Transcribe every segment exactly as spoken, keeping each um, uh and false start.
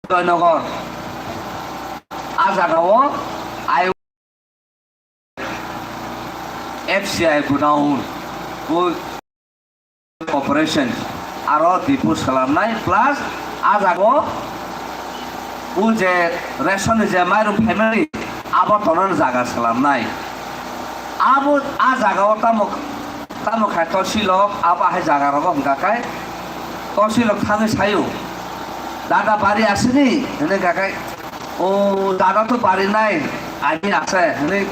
Joynagar. A jagao I F C I godown, o corporation, aro dipu swnamnai, plus a jagao o je ration ni je mairum phaimani, abo tonani jaga swnamnai. Abo a jagao tamo, tamo khai tosilok, abo hai jaga rogo hwnkha khai tosilok thangwi sayo, "Dada, bari asini?" hwnwi hwnkha khai, "O dada to bari nai, ani ase," hwnwi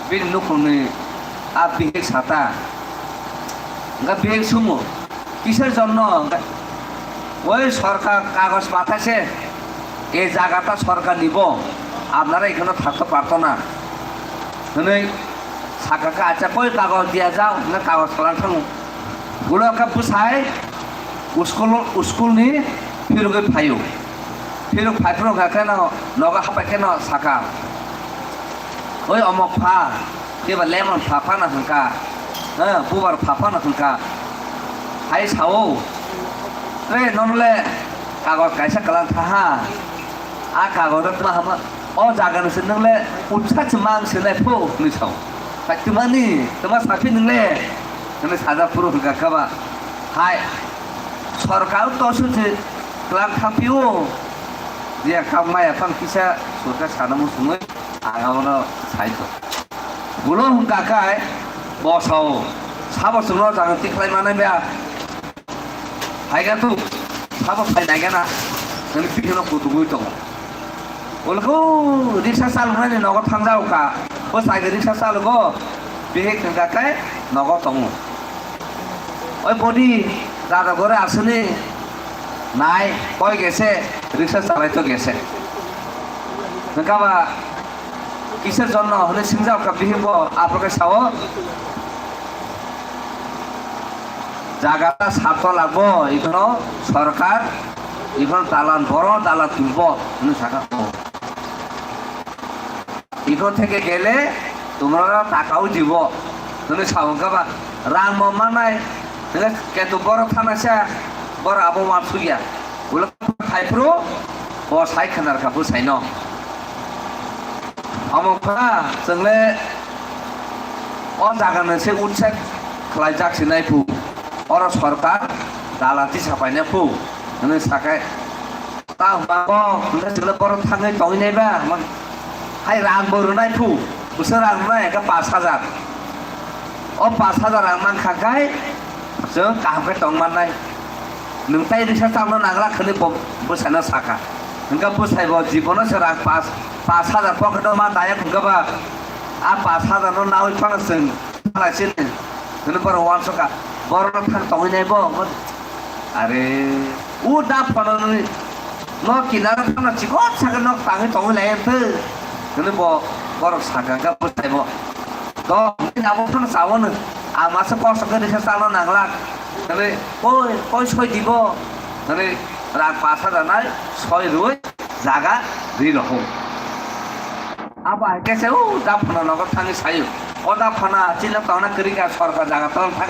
bini nukhungni a bihik sata. Hwnkha bihik sumo, "Kiser jonno?" Hwnkha, "Oi sorkar kagoj pathaise, ei jagata sorkar nibo, apnara ekhano thakto parto na," hwnwi sakha kha. "Acha, koi kagoj diya jao?" hwnwi kagoj kwlang thango. Ulo khe bwsai school, school ni phirogwi phaio. Phirok phai phano hwnkha khe no nogo hapai khe no sakha, "Oi omok pha, keba lemon pha phano hwnkha, eh, bubar pha phano hwnkha," hai sao. "Re, nono le kagoj kaisa kwlang thaha, a kagoj no tma hama, o jaga no se nwng le utsa se mang se nai pho," hwnwi sao. "Hai tma ni, tma saphi nwng le?" hwnwi sajak phuru hwnkha khe ba. Hai, sorkar to su se kwlang thangphio. Diya kha maya phang kisa sorkar sana musungwi ang abono sai to. Bulo hwnkha khai bosao sabo chwngno jaga tikhlai manai ba. Hai ga tu sabo phai nai gana. Nang bihino kutugwi tongo. Ulgo riksa chaloknani nogo thangjago kha. Bo chai riksa chalogo. Bihik hwnkha khai nogo tongo. Oi bodi, dada gore aswni nai, koi gese, riksa chalai to gese. Hwnkha ba, "Kiser jonno?" hwnwi swngjak kha bihik bo, aphuru khe sao, "Jaga ta sato lagbo, ikhono sorkar, ikhono dalan boro, dalan tulbo," hwnwi sakha. Ikho theke gele tumrara takao dibo. Hwnwi sao hwnkha ba rang bo mannai. Hwnkhe keto borok thana se borok abo wansukya. Ulo phaiphuru bo sai khwnar kha bwsaino. Omo kha chwngle o jaga no se utset khlaijak se nai phu. Oro sorkar dala tisa paina phu. Hwnwi sakai. Ta hwnba bo, hwnba sila borok thangwi tongwi nai ba, man. Hai rang bo rwnai phu, bwswk rang rwnai, hwnkhe pash hajar. O pash hajar rang mankha khai, chwng kaham khe tong mannai. Nwng tai riksa chakno nangla khwnwi bo, bwsano sakha. Hwnkhe bwsai bo jibono se rang pash, pash hajar pocket o ma dayok hwnkhe ba, a pash hajar no nawi phano chwng salai sini. Hwnwi borok uansukha, borokno thang tongwi nai bo? Are, o da phano nini nok kinaro phano chikon sakhe nok tangwi tongwi lai thw. Hwnwi bo borok sakha khe bwsai bo. To, nini abo phano sao nw. Ang masa kosto khe riksa chalo nanglak. Hwnwi, koi, koi soi di bo? Hwnwi rang pash hajar nai soi rwi jaga ri rohor. Abo hai khe se o da phano nogo thangwi sayo. O da phano chini tongna kwrwi kha sorkar jaga tong thang